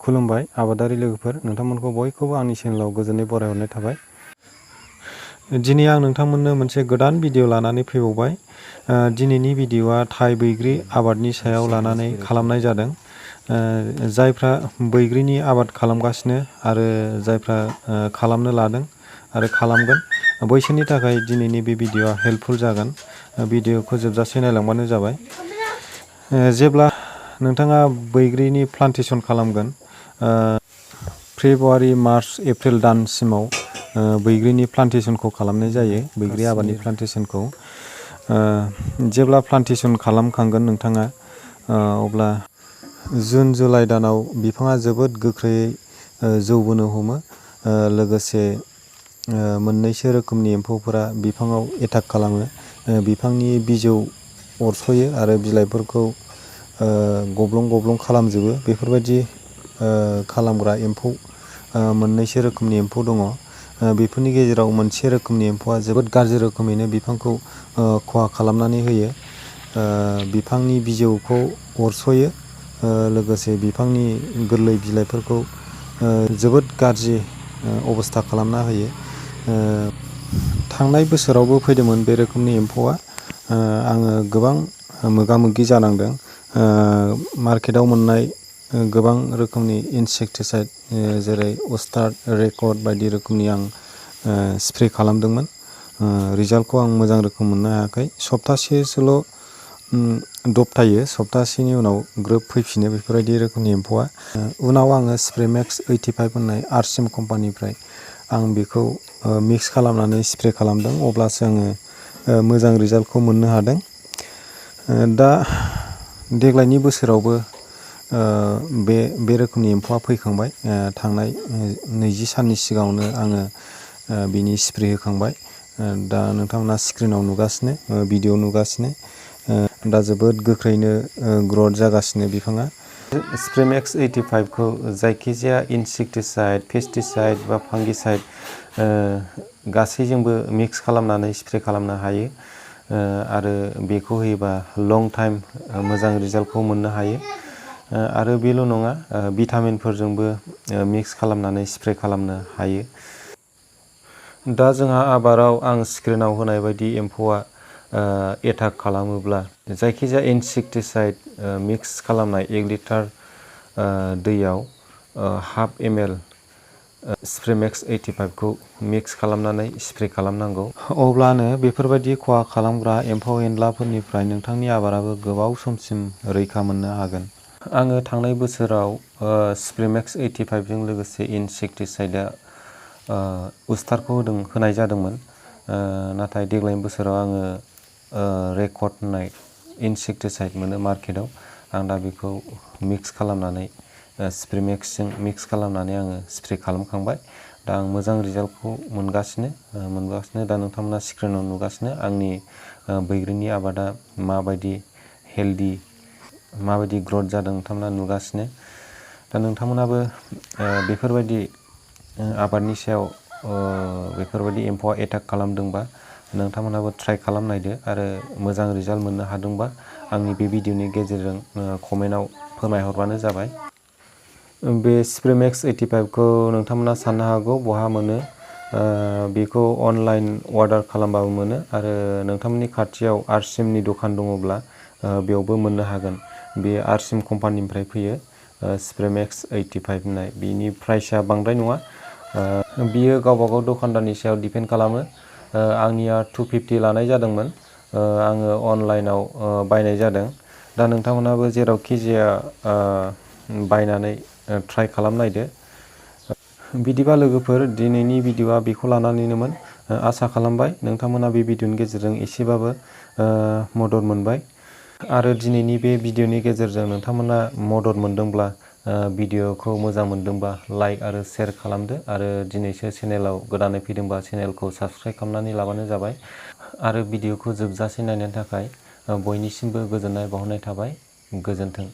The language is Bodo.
खुलुमबाय आबादारि लोगोफोर, नोंथांमोनखौ बयखौबो आंनि चेनेलाव गोजोनै बरायहरनाय थाबाय। दिनै आं नोंथांमोननो मोनसे गोदान भिडिअ लानानै फैबावबाय। दिनैनि भिडिअआ थाइ बैग्रि आबादनि सायाव लानानै खालामनाय जादों। जायफ्रा बैग्रिनि आबाद खालामगासिनो आरो जायफ्रा खालामनो लादों आरो खालामगोन, बैसोरनि थाखाय दिनैनि बे भिडिअआ हेल्पफुल जागोन। भिडिअखौ जोबजासे नायलांबानो जाबाय। जेब्ला नोंथाङा बैग्रिनि प्लान्टेसन खालामगोन, फेब्रुवारि, मार्च, एप्रिल दानसिमाव बैग्रिनि प्लान्टेसनखौ खालामनाय जायो। बैग्रि आबादनि प्लान्टेसनखौ जेब्ला प्लान्टेसन खालामखांगोन नोंथाङा, अब्ला जुन जुलाइ दानाव बिफाङा जोबोद गोख्रैयै जौबोनो हमो। लोगोसे मोननैसो रोखोमनि एम्फौफोरा बिफाङाव एटाक खालामो। बिफांनि बिजौ अरस'यो आरो बिलाइफोरखौ गब्लं गब्लं खालामजोबो। बेफोरबायदि खालामग्रा एम्फौ मोननैसो रोखोमनि एम्फौ दङ। बेफोरनि गेजेराव मोनसे रोखोमनि एम्फौआ जोबोद गाज्रि रोखोमैनो बिफांखौ खहा खालामनानै होयो। बिफांनि बिजौखौ अरस'यो, लोगोसे बिफांनि गोरलै बिलाइफोरखौ जोबोद गाज्रि अबस्था खालामना होयो। थांनाय बोसोरावबो फैदोंमोन बे रोखोमनि एम्फौआ। आङो गोबां मोगा मोगि जानांदों। मार्केटाव मोननाय गोबां रोखोमनि इनसेक्टिसाइड जेरै उस्ताद, रेकर्ड बायदि रोखोमनि आं स्प्रे खालामदोंमोन। रिजाल्टखौ आं मोजां रोखोम मोननो हायाखै। सप्तासेसोल' दबथायो, सप्तासेनि उनाव ग्रोब फैफिनो बेफोरबायदि रोखोमनि एम्फौआ। उनाव आङो स्प्रेमेक्स 85 होननाय आरसिएम कम्पानिनिफ्राय आं बेखौ मिक्स खालामनानै स्प्रे खालामदों। अब्लासो आङो मोजां रिजाल्टखौ मोननो हादों। दा देग्लायनि बोसोरावबो बे रोखोमनि एम्फौआ फैखांबाय। थांनाय 20 साननि सिगाङावनो आङो बिनि स्प्रे होखांबाय। दा नोंथांमोना स्क्रिनाव नुगासिनो, भिडिअ नुगासिनो। दा जोबोद गोख्रैनो ग्रथ जागासिनो बिफाङा। स्प्रेमेक्स 85 खौ जायखिजाया इनसेक्टिसाइड, पेस्टिसाइड बा फांगिसाइड गासैजोंबो मिक्स खालामनानै स्प्रे खालामनो हायो। आरो बेखौ होयोबा लं टाइम मोजां रिजाल्टखौ मोननो हायो। आरो बेल' नङा, भिटामिनफोरजोंबो मिक्स खालामनानै स्प्रे खालामनो हायो। दा जोंहा आबादाव आं स्क्रिनाव होनाय बायदि एम्फौआ एटाक खालामोब्ला जायखिजाया इनसेक्टिसाइड मिक्स खालामनाय 1 लिटार दैयाव हाफ ml स्प्रेमेक्स 85 खौ मिक्स खालामनानै स्प्रे खालामनांगौ। अब्लानो बेफोरबायदि खहा खालामग्रा एम्फौ एनलाफोरनिफ्राय नोंथांनि आबादाबो गोबाव समसिम रैखा मोननो हागोन। आङो थांनाय बोसोराव स्प्रेमेक्स 85 जों लोगोसे इनसेक्टिसाइडआ उस्तारखौ होनाय जादोंमोन। नाथाय देग्लायनि बोसोराव आङो रेकर्ड होननाय इनसेक्टिसाइड मोनो मार्केटाव। आं दा बेखौ मिक्स खालामनानै स्प्रेमेक्सजों मिक्स खालामनानै आङो स्प्रे खालामखांबाय। दा आं मोजां रिजाल्टखौ मोनगासिनो। दा नोंथांमोना स्क्रिनाव नुगासिनो आंनि बैग्रिनि आबादा माबायदि हेल्दि, माबायदि ग्रथ जादों नोंथांमोना नुगासिनो। दा नोंथांमोनाबो बेफोरबायदि आबादनि सायाव बेफोरबायदि एम्फौआ एटाक खालामदोंबा नोंथांमोनाबो ट्राइ खालामनायदो। आरो मोजां रिजाल्ट मोननो हादोंबा आंनि बे भिडिअनि गेजेरजों कमेन्टआव फोरमायहरबानो जाबाय। बे स्प्रेमेक्स 85 खौ नोंथांमोना साननो हागौ बहा मोनो। बेखौ अनलाइन अर्डार खालामबाबो मोनो। आरो नोंथांमोननि खाथियाव आरसिएमनि दखान दङब्ला बेयावबो मोननो हागोन। बे आरसिएम कम्पानिनिफ्राय फैयो स्प्रेमेक्स 85 होननाय। बिनि प्राइसआ बांद्राय नङा। बियो गावबागाव दखानदारनि सायाव डिपेन्ड खालामो। आंनिया 250 लानाय जादोंमोन। आङो अनलाइनाव बायनाय जादों। दा नोंथांमोनाबो जेरावखि जाया बायनानै ट्राइ खालामनायदो। बिदिबा लोगोफोर, दिनैनि भिडिअआ बेखौ लानानैनोमोन। आसा खालामबाय नोंथांमोना बे भिडिअनि गेजेरजों एसेबाबो मदद मोनबाय। आरो दिनैनि बे भिडिअनि गेजेरजों नोंथांमोना मदद मोनदोंब्ला, भिडिअखौ मोजां मोनदोंबा लाइक आरो शेयार खालामदो। आरो दिनैसो चेनेलाव गोदानै फैदोंबा चेनेलखौ साबस्क्राइब खालामनानै लाबानो जाबाय। आरो भिडिअखौ जोबजासे नायनायनि थाखाय बयनिसिमबो गोजोननाय बावहरनाय थाबाय। गोजोन्थों।